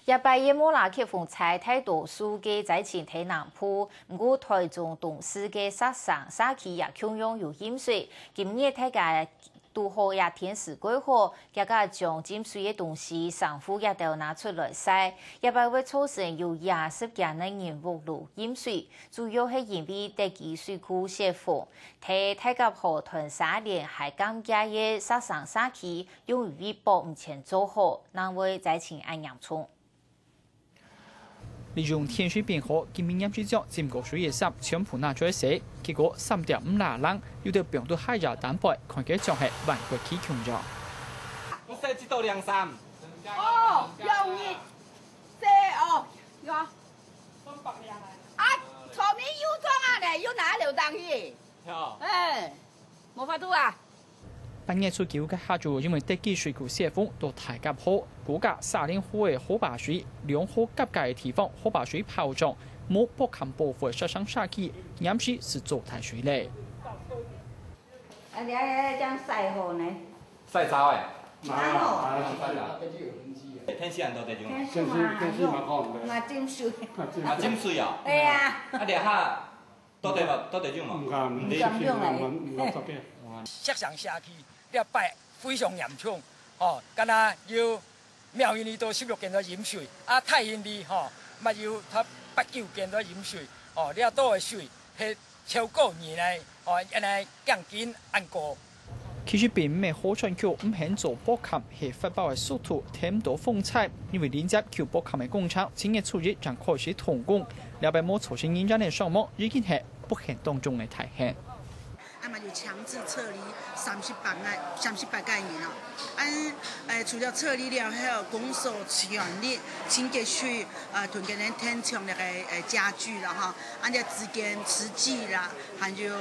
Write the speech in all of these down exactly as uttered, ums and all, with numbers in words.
這擺个無拉克風災大多數个災情在南部，毋過臺中東勢个雪山社區也共樣有淹水。今日大家堵好這天時蓋好，遽遽將浸水个東西、衫褲這兜拿出來曬。這擺會造成有二十幾人屋路淹水，主要係因為德基水庫洩洪。在大甲河、斷沙連還降價个雪山社區，用雨位駁毋曾做好，正會災情恁嚴重。 利用天時變好，今晡日淹水將浸過水个衫全部拿出來洗，結果衫底毋罅冷，有兜放到鞋仔頂背，看起來像係萬國旗共樣。你洗幾多領衫？哦，兩日洗哦，有啊。啊，昨暝又裝啊咧，又拿流上去。 哎，無法度啊。八月初九个下晝，因為德基水庫洩洪到大甲河，高架沙連河个河壩水，兩河交界个地方河壩水暴漲，無駁崁保護个雪山社區，臨時係做大水咧。啊，你愛將曬好呢？曬燥欸。蠻好。天氣恁到底種？天氣嘛，天氣嘛，好的。嘛浸水。嘛浸水哦。哎呀。啊，這下 到底無，到底有無？毋敢，毋敢用欸。毋敢，毋敢作假。雪山社區這擺非常嚴重，吼，敢若有廟宇裡肚十六間都淹水，啊，大興里，吼，嘛有差八九間都淹水，吼，這兜个水係超過人个，吼，恁呢降緊恁高。 其實並毋係河川區毋肯做駁崁，係發包个速度趕毋到風災，因為連接舊駁崁个工程，今年初一正開始動工，這擺無造成人員个傷亡，已經係不幸當中个大幸。啊嘛有強制撤離三十八个，三十八个人哦。啊，呃，除了撤離了後，公所全力清潔水，呃，同佢等添強那個，呃，家具了哈。啊，這之間實際啦， 還有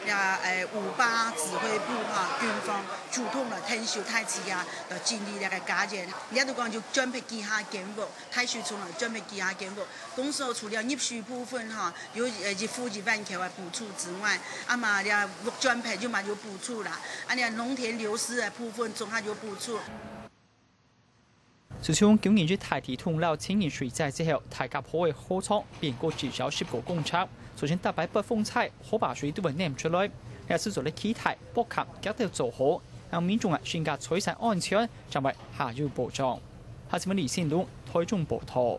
呀，誒，五八指揮部哈，軍方主動來𢯭手大家啊，來整理這個家園。也就講有準備幾下間屋，大水沖來準備幾下間屋。公所除了入水部分哈，有，呃，一戶一萬箍个補助之外，啊嘛，這屋轉坯又嘛有補助啦，啊，這農田流失个部分總下有補助。 自從舊年一大地動澇千年水災之後，大甲河个河床變過至少十個公尺，造成逐擺發風災，河壩水都會淰出來。這時做得期待，駁崁遽兜做好，讓民眾个身家財產安全，成為下有保障。哈新聞李信龍，臺中報導。